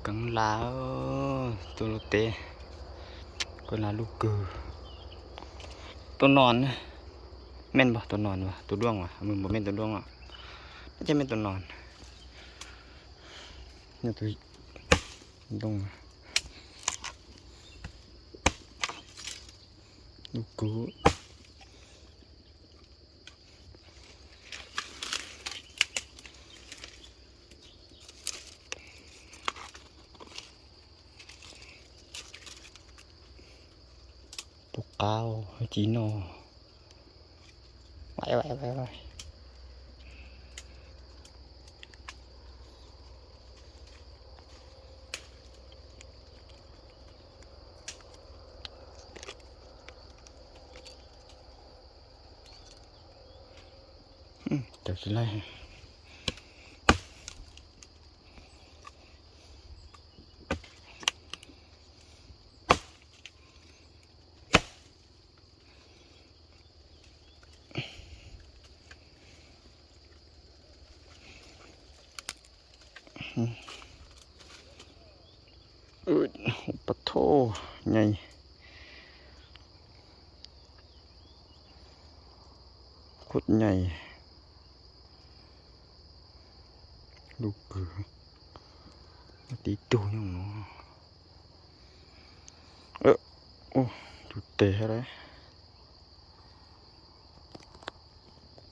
Keev las, tua lub teb, keev las lub kws. Tua no, meej npaum tua no, tua duaj as, mej npaum meej tua duaj os, nab ceg meej tua no. Ntoo, lub kws. Tus qab ci no. Cov tsis laij. Pas thoj nyais, khuj nyais, lub kws, tib tug nyob no, tus tes hab la.